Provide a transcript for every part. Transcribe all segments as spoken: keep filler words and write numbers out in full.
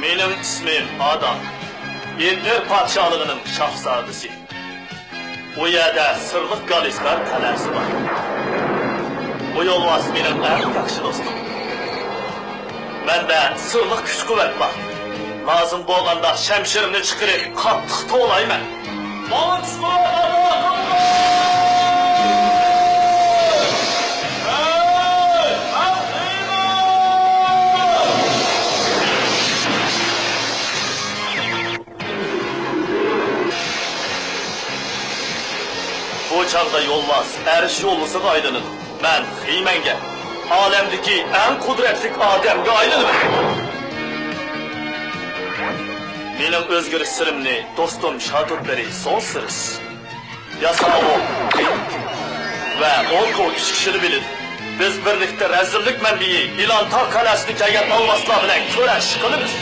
مېنىڭ ئىسمىم ئادام. ئېتنېر پادىشاھلىقىنىڭ شاھزادىسى. ئۇ يەردە سىرلىق گالىسكار قەلئەسى بار. بۇ يولۋاس مېنىڭ ئەڭ ياخشى دوستۇم. مەندە سىرلىق كۈچ-قۇۋۋەت بار. لازىم بولغاندا شەمشىرىمنى چىقىرىپ، قاتتىق توۋلايمەن. ماڭا كۈچ-قۇۋۋەت ئاتا قىلغىن! ھەي، ئەقىلىم! بۇ چاغدا يولۋاس ئەرش يولۋىسىغا ئايلىنىدۇ. مەن خىمەنگە، ئالەمدىكى ئەڭ قۇدرەتلىك ئادەمگە ئايلىنىمەن. مېنىڭ ئۆزگىرىش سىرىمنى دوستۇم شاتۇتلىرى سون سىرىس، ياساۋۇل ۋە ئوكو ئۈچ كىشىلا بىلىدۇ. بىز بىرلىكتە رەزىللىك مەنبىيى ئىلان تاغ قەلئەسىدىن كەلگەن ئالۋاستىلار بىلەن كۈرەش قىلىمىز.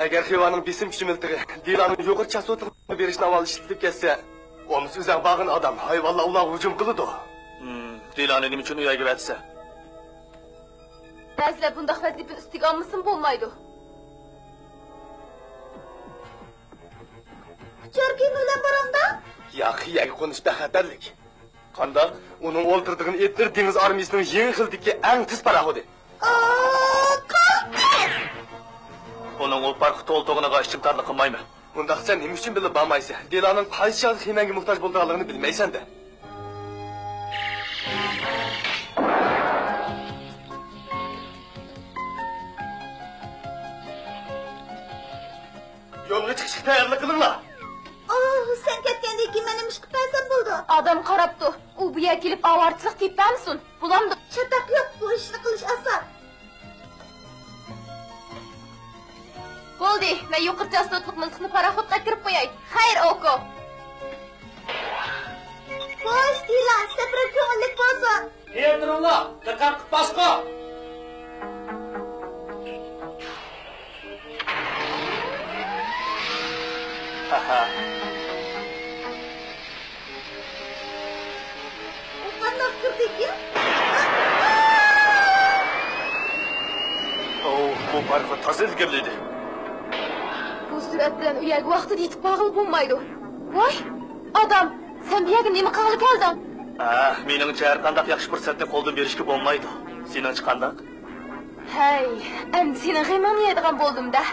ئەگەر خىۋانىڭ بېسىم كۈچى مىلتىقى دىلانىڭ يۇقىرى چاستوتىلىقنى بېرىشنى ئاۋۋال ئىشلىتىپ كەتسە، ئومۇس ئۆزەڭ بارغىن ئادام، ھايۋانلار ئۇلارغا ھۇجۇم قىلىدۇ. ھىم، دىلانى نېمە ئۈچۈن ئۇ يەرگە ئەۋەتسە؟ بەزىلەر بۇنداق ۋەزىپىنى ئۈستىگە ئالمىسىمۇ بولمايدۇ. ئۇچار كېمە بىلەن بارامدا؟ ياقى يەرگە قونۇش بەخەتەرلىك. قانداق؟ ئۇنىڭ ئولتۇرىدىغان ئېتلىرى دېڭىز ئارمىيىسىنىڭ يېڭى خىلدىكى ئەڭ تېز پاراخوتى. ئۇنىڭ ئۇ پاراخوت ئولتۇرغىنىغا ئىچىم تارلىق قىلمايمەن. ئۇنداقتا سەن نېمە ئۈچۈن بىللە بارمايسەن؟ دىلانىڭ قايسى چاغدا خىمەنگە موھتاج بولىدىغانلىقىنى بىلمەيسەن-دە. يولغا چىقىشقا تەييارلىق قىلىڭلار. ئوھ، سەن كەتكەندىن كېيىن مەن نېمە ئىش قىلىپ بەرسەم بولىدۇ؟ ئادەم قاراپتۇ. ئۇ بۇ يەرگە كېلىپ ئاۋارىچىلىق تېپىپ بەرمىسۇن. بولامدۇ؟ چاتاق يوق، بۇ ئىشنى قىلىش ئاسان. بولدى، مەن يۇقىرى چاستوتلۇق مىلتىقنى پاراخوتقا ئەكىرىپ قوياي. خەير، ئوكو. خوش، دىلان، سەپىرىڭ كۆڭۈللۈك بولسۇن. تېرە تۇرۇڭلار، دىققەت قىلىپ باسقۇ! ھەھە. ئۇ قانداق كىردىكىن؟ ئوۋ، بۇ پاراخوت تازا ئىلگىرىلىدى. بۇ سۈرئەت بىلەن ئۇ يەرگە ۋاقتىدا يېتىپ بارغىلى بولمايدۇ. ۋاي، ئادام، سەن بۇ يەرگە نېمە قىلغىلى كەلدىڭ؟ ئە، مېنىڭچە ھەر قانداق ياخشى پۇرسەتنى قولدىن بېرىشكە بولمايدۇ. سېنىڭچە قانداق؟ ھەي، ئەمدى سېنىڭ غېمىڭنى يەيدىغان بولدۇم-دە.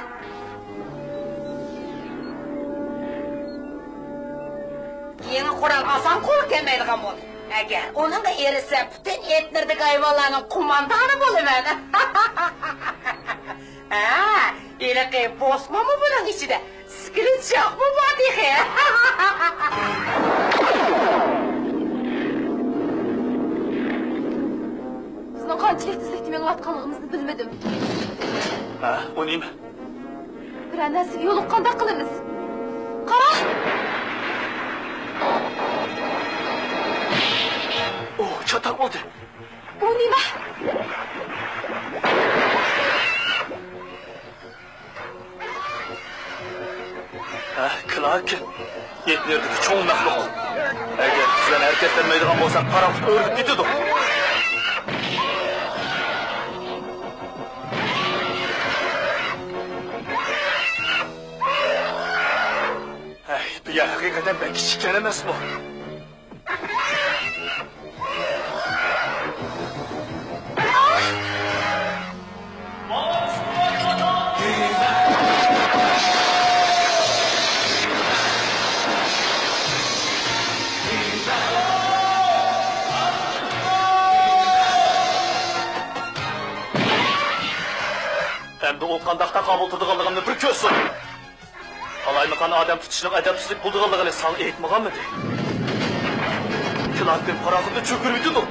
يېڭى قورال ئاسان قولغا كەلمەيدىغان بولدى. ئەگەر ئۇنىڭغا ئېرىشسە، پۈتۈن ئېتنېردىكى ھايۋانلارنىڭ قوماندانى بولىمەن. ھە، ھېلىقى بوسمانمۇ بۇنىڭ ئىچىدە؟ سكرىنشوتمۇ بار تېخى. بىزنىڭ قانچىلىك تېزلىكتە مېڭىۋاتقانلىقىمىزنى بىلمىدىم. ھە، ئۇ نېمە؟ بىرەر نەرسىگە يولۇققاندەك قىلىمىز. قارا! ئۇ چاتاق بولدى. ئۇ نېمە؟ ھە، كلاركېن، ئېتنېردىكى چوڭ مەخلۇق. ئەگەر تېزدىن ھەرىكەتلەنمەيدىغان بولساق، پاراخوت ئۆرۈلۈپ كېتىدۇ. ھەي، بۇ يەر ھەقىقەتەن بەك كىچىككەن ئەمەسمۇ؟ ئەمدى ئۇ قانداق تاقابىل تۇرىدىغانلىقىمنى بىر كۆرسۇن! قالايمىقان ئادەم تۇتۇشنىڭ ئەدەپسىزلىك بولىدىغانلىقىنى ساڭا ئېيتمىغانمىدى؟ كلاركېن پاراخوتنى چۆكۈرۈۋېتىدۇ.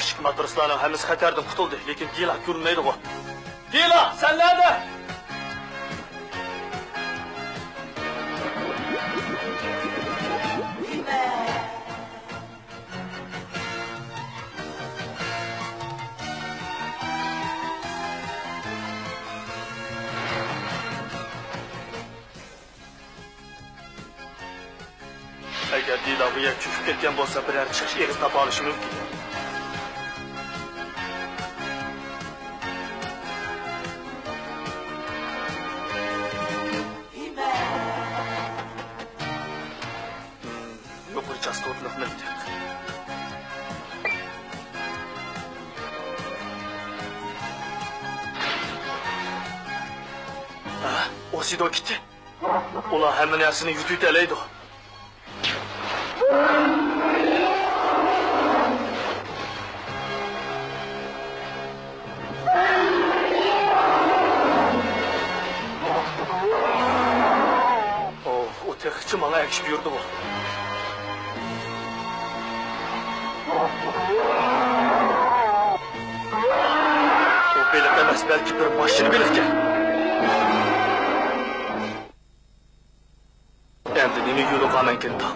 كىچىك ماتروسلارنىڭ ھەممىسى خەتەردىن قۇتۇلدى، لېكىن دىلا كۆرۈنمەيدىغۇ. دىلا، سەن نەدە؟ ئەگەر دىلا بۇ يەر چۆكۈپ كەتكەن بولسا، بىرەر چىقىش ئېغىزى تاپالىشى مۇمكىن. يۇقىرى چاستوتىلىق مىلتىق. ھە؟ ئوسىدو كېتتى. ئۇلار ھەممە نەرسىنى يۇتۇۋېتەلەيدۇ. ئوھ، ئۇ تېخىچە ماڭا ئەگىشىپ يۈرىدىغۇ. ئۇ بېلىق ئەمەس، بەلكى بىر ماشىنا بېلىقكەن. ئەمدى نېمە يولۇقامەنكىن تاڭ؟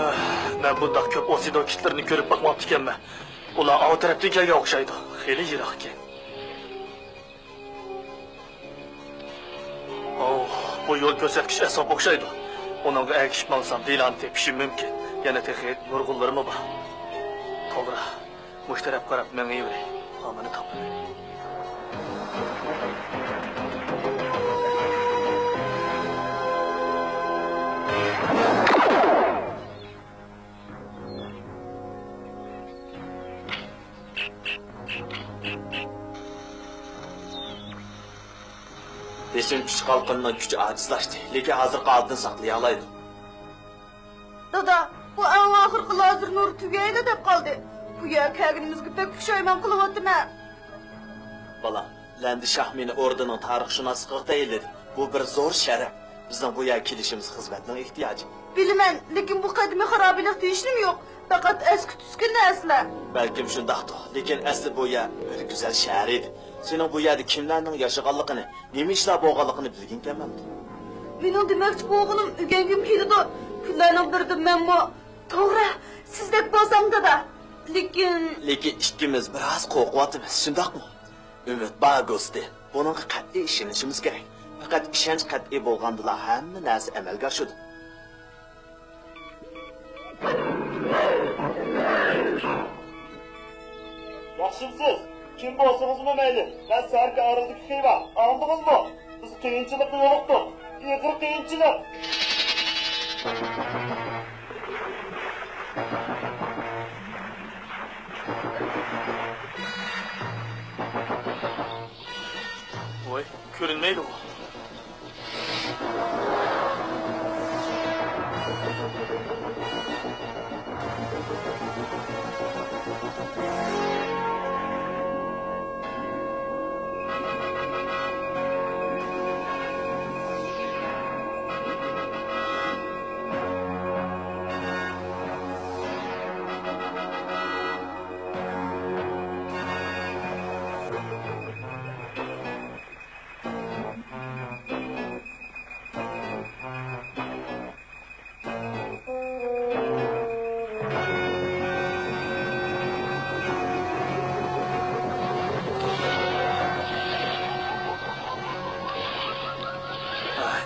ئاھ، مەن بۇنداق كۆپ ئوسىدو كىتلىرىنى كۆرۈپ باقماپتىكەنمەن. ئۇلار ئاۋۇ تەرەپتىن كەلگەن ئوخشايدۇ. خېلى يىراقكەن. ئوھ، بۇ يول كۆرسەتكۈچ ئەسۋاب ئوخشايدۇ. ئۇنىڭغا ئەگىشىپ ماڭسام، دىلانى تېپىشىم مۇمكىن. يەنە تېخى نۇرغۇنلىرىمۇ بار. توغرا، مۇشۇ تەرەپكە قاراپ مېڭىۋېرەي. ئامىنى تاپىمەن. بېسىم كۈچ قالقىنىنىڭ كۈچى ئاجىزلاشتى، لېكىن ھازىرقى ھالىتىنى ساقلىيالايدۇ. دادا، بۇ ئەڭ ئاخىرقى لازېر نۇرى تۈگەيلا دەپ قالدى. بۇ يەرگە كەلگىنىمىزگە بەك پۇشايمان قىلىۋاتىمەن. بالام، لەندى شاھ مېنى ئوردىنىڭ تارىخشۇناسلىقىغا تەيىنلىدى. بۇ بىر زور شەرەپ. بىزنىڭ بۇ يەرگە كېلىشىمىز خىزمەتنىڭ ئېھتىياجى. بىلىمەن، لېكىن بۇ قەدىمىي خارابىلىقتا ھېچنېمە يوق. پەقەت ئەسكى تۈسكى نەرسىلەر. بەلكىم شۇنداقتۇ، لېكىن ئەسلى بۇ يەر بىر گۈزەل شەھەر ئىدى. سېنىڭ بۇ يەردە كىملەرنىڭ ياشىغانلىقىنى، نېمە ئىشلار بولغانلىقىنى بىلگىنكەنمەنمۇ؟ مېنىڭ دېمەكچى بولغىنىم، ئۆگەنگۈم كېلىدۇ. كۈنلەرنىڭ بىرىدە مەنمۇ، توغرا، سىزدەك بولسام دادا. لېكىن لېكىن ئىككىمىز بىراز قورقۇۋاتىمىز، شۇنداقمۇ؟ ئۈمىد بار، گوستى. بۇنىڭغا قەتئىي ئىشىنىشىمىز كېرەك. پەقەت ئىشەنچ قەتئىي بولغاندىلا ھەممە نەرسە ئەمەلگە ئاشىدۇ. ياخشىمسىز؟ كىم بولسىڭىزمۇ مەيلى، مەن سەركە ئارىدىكى خىۋا، ئاڭلىدىڭىزمۇ؟ بىز قىيىنچىلىققا يولۇقتۇق، ئېغىر قىيىنچىلىق. ۋاي، كۆرۈنمەيدىغۇ.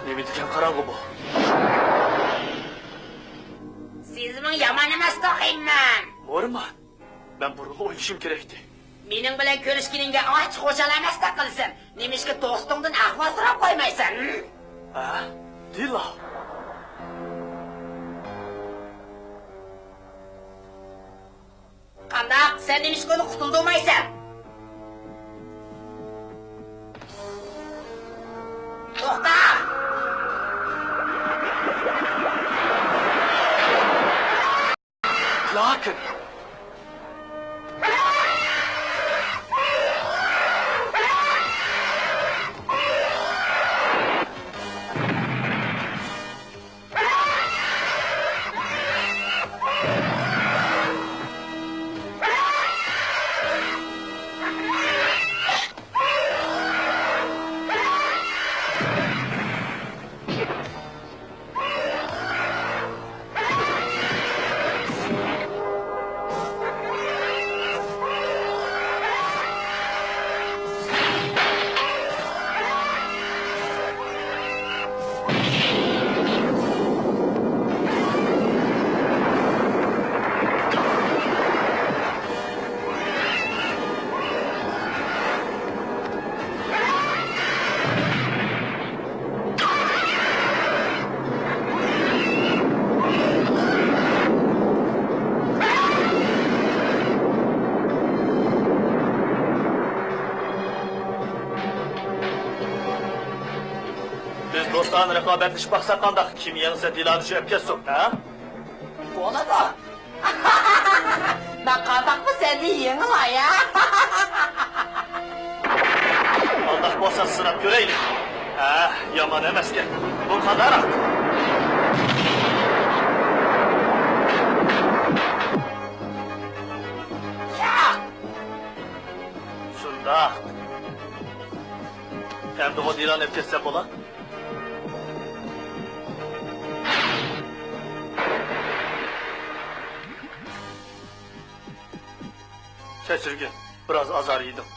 نېمە دېگەن قاراڭغۇ بۇ؟ سېزىمىڭ يامان ئەمەس، توخۇيمەن. مورىمان. مەن بۇرۇنلا ئويلىشىم كېرەكتى. مېنىڭ بىلەن كۆرۈشكىنىڭگە ئانچە خۇشال ئەمەستەك قىلىسەن. نېمىشقا دوستۇڭدىن ئەھۋال سوراپ قويمايسەن؟ ھە؟ دىلا. قانداق؟ سەن نېمىشقا ئۇنى قۇتۇلدۇرمايسەن؟ توختا! لاكىن. قان رىقابەتلىشىپ باقساق قانداق؟ كىم يەڭسە، دىلانى شۇ ئەپ كەتسۇن، ھە؟ بولىدۇ. مەن قانداقمۇ سەندىن يېڭىلاي، ھە؟ ئالداق بولسا سىناپ كۆرەيلى. ھە، يامان ئەمەسكەن. بۇ قانداقراق؟ شۇنداق. ئەمدىغۇ دىلانى ئەپ كەتسە بولا؟ كەچۈرگىن، بىراز ئازار يېدىم.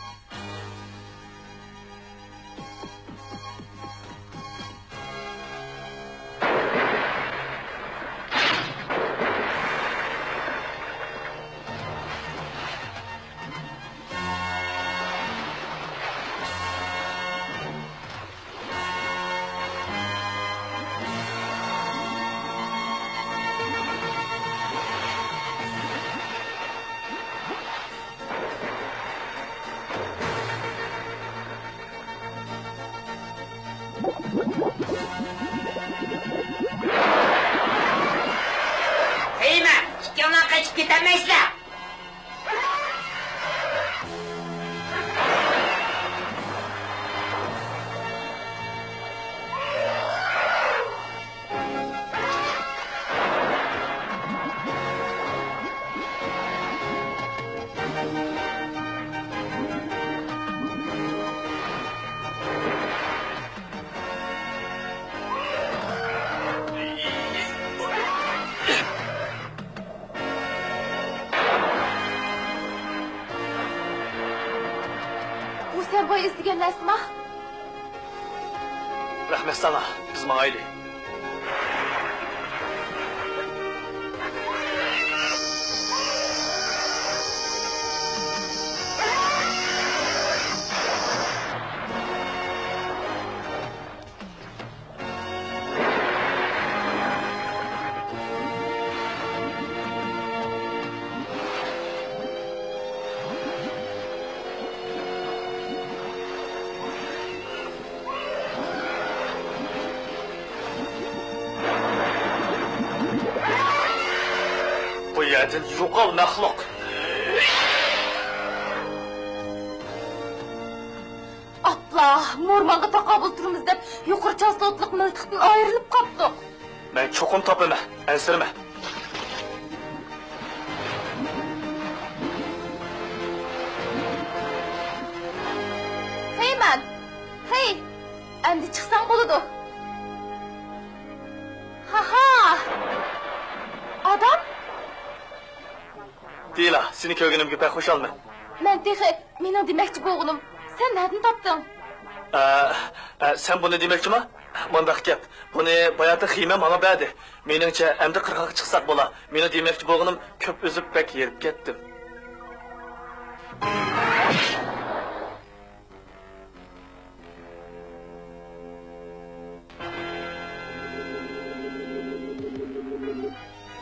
دەيمەن، ئىككىڭلار قېچىپ كېتەلمەيسىلەر. بۇ سەن بايا ئىزدىگەن نەرسىما؟ رەھمەت ساڭا، بىز ماڭايلى. بۇ يەردىن يوقال، مەخلۇق! ئاپلا، مورمانغا تاقابىل تۇرىمىز دەپ، يۇقىرى چاستوتىلىق مىلتىقتىن ئايرىلىپ قاپتۇق. مەن چوقۇم تاپىمەن، ئەنسىرىمە. ھەي مەن! ھەي! ئەمدى چىقساڭ بولىدۇ. ھاھا! ئادام؟ دىلا، سېنى كۆرگىنىمگە بەك خۇشالمەن. مەن تېخى، مېنىڭ دېمەكچى بولغىنىم، سەن نەدىن تاپتىڭ؟ ئە، ئە، سەن بۇنى دېمەكچىما؟ مۇنداق گەپ، بۇنى باياتىن خېمە ماڭا بەردى. مېنىڭچە، ئەمدى قىرغاققا چىقساق بولا. مېنىڭ دېمەكچى بولغىنىم، كۆپ ئۈزۈپ بەك ھېرىپ كەتتىم.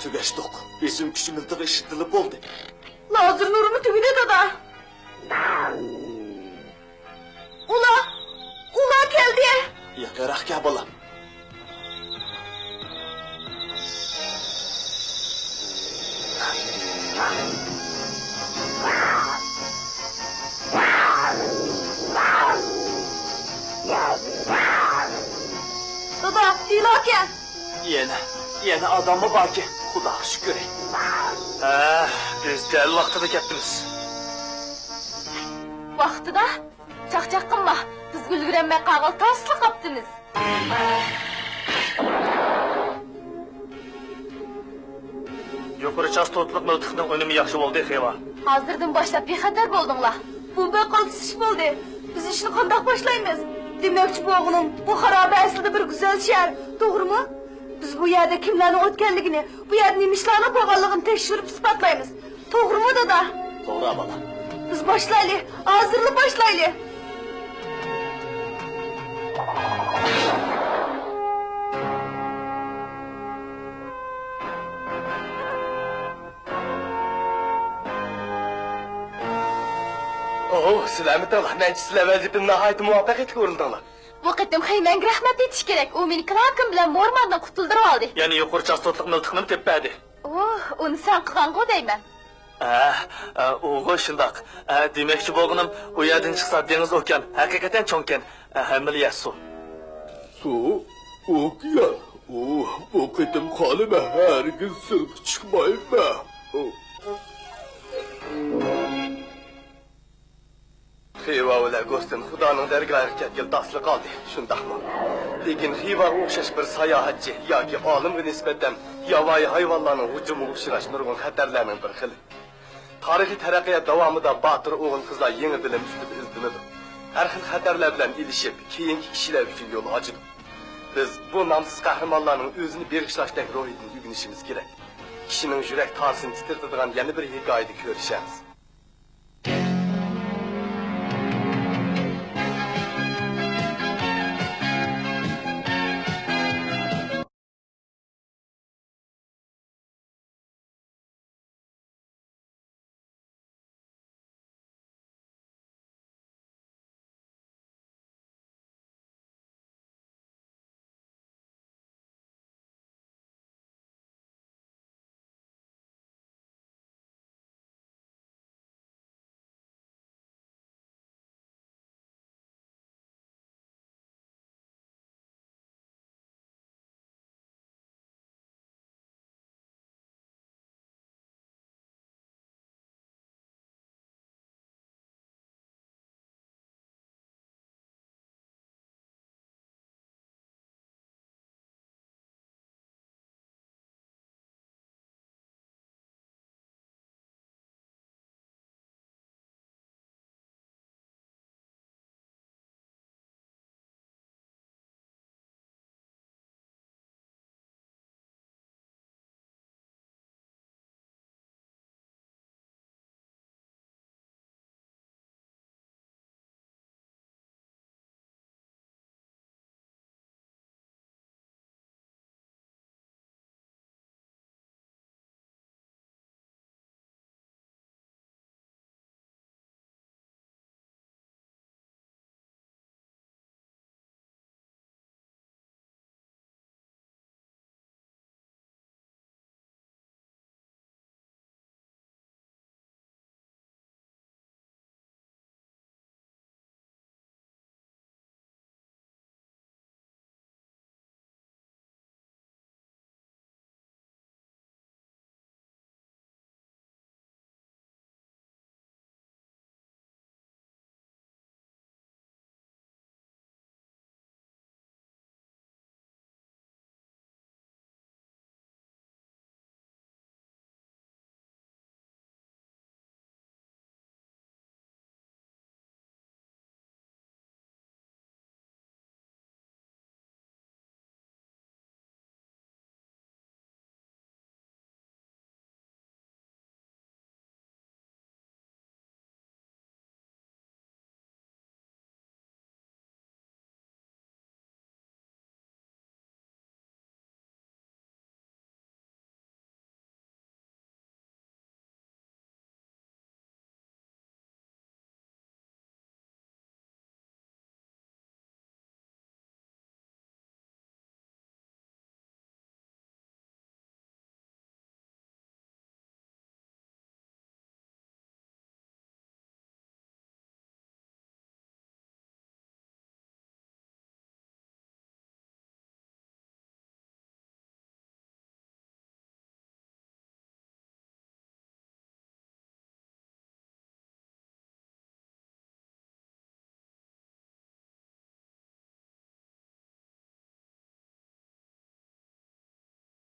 تۈگەشتۇق. بېسىم كۈچى مىلتىقى ئىشلىتىلىپ بولدى. لازېر نۇرىمۇ تۈگىدى، دادا. ئۇلار، ئۇلار كەلدى. يېقىنراق كەل، بالام. دادا، دىلا ئاكا! يەنە، يەنە ئاداممۇ باركەن، خۇداغا شۈكۈر. ھە، بىز دەل ۋاقتىدا كەپتىمىز. ۋاقتىدا؟ چاقچاق قىلما، بىز ئۈلگۈرەلمەي قالغىلى تاسلا قاپتىمىز. يۇقىرى چاستوتىلىق مىلتىقنىڭ ئۈنۈمى ياخشى بولدى، خېۋا. ھازىردىن باشلاپ بىخەتەر بولدۇڭلار. بۇ بەك قالتىسىش بولدى. بىز ئىشنى قانداق باشلايمىز؟ دېمەكچى بولغىنىم، بۇ خارابە ئەسلىدە بىر گۈزەل شەھەر، توغرىمۇ؟ بىز بۇ يەردە كىملەرنىڭ ئۆتكەنلىكىنى، بۇ يەردە نېمە ئىشلارنىڭ بولغانلىقىنى تەكشۈرۈپ ئىسپاتلايمىز. توغرىمۇ، دادا؟ توغرا، بالام. بىز باشلايلى. ھازىرلا باشلايلى. ئوھو، سالامەت بولۇڭلار. مەنچە سىلەر ۋەزىپىنى ناھايىتى مۇۋەپپەقىيەتلىك ئورۇنداڭلار. بۇ قېتىم خېيمەنگە رەھمەت ئېيتىش كېرەك. ئۇ مېنى كلاكىم بىلەن مورماندىن قۇتۇلدۇرۇۋالدى. يەنە يۇقىرى چاستوتلۇق مىلتىقنىمۇ تېپىپ بەردى. ئۇھ، ئۇنى سەن قىلغانغۇ دەيمەن. ھە، ھە، ئۇغۇ شۇنداق. ھە، دېمەكچى بولغىنىم، ئۇ يەردىن چىقسا دېڭىز ئوكيان ھەقىقەتەن چوڭكەن. ھە، ھەممىلا يەر سۇ. سۇ، ئوكيان. ئۇھ، بۇ قېتىم خالىمە ھەرگىز سىرتقا چىقمايمەن. ئۇھ. خىۋا بىلەن گوستىن خۇدانىڭ دەرگاھىغا كەتكىلى تاسلا قالدى، شۇنداقمۇ؟ لېكىن خىۋاغا ئوخشاش بىر ساياھەتچى ياكى ئالىمغا نىسبەتەن ياۋايى ھايۋانلارنىڭ ھۇجۇمىغا ئۇچراش نۇرغۇن خەتەرلەرنىڭ بىر خىلى. تارىخىي تەرەققىيات داۋامىدا باتۇر ئوغۇل-قىزلار يېڭى بىلىم ئۈستىدە ئىزدىنىدۇ. ھەر خىل خەتەرلەر بىلەن ئېلىشىپ، كېيىنكى كىشىلەر ئۈچۈن يول ئاچىدۇ. بىز بۇ نامسىز قەھرىمانلارنىڭ ئۆزىنى بېغىشلاشتەك روھىدىن ئۆگىنىشىمىز كېرەك. كىشىنىڭ يۈرەك تارىسىنى تىترىتىدىغان يەنە بىر ھېكايىدە كۆرۈشەرمىز.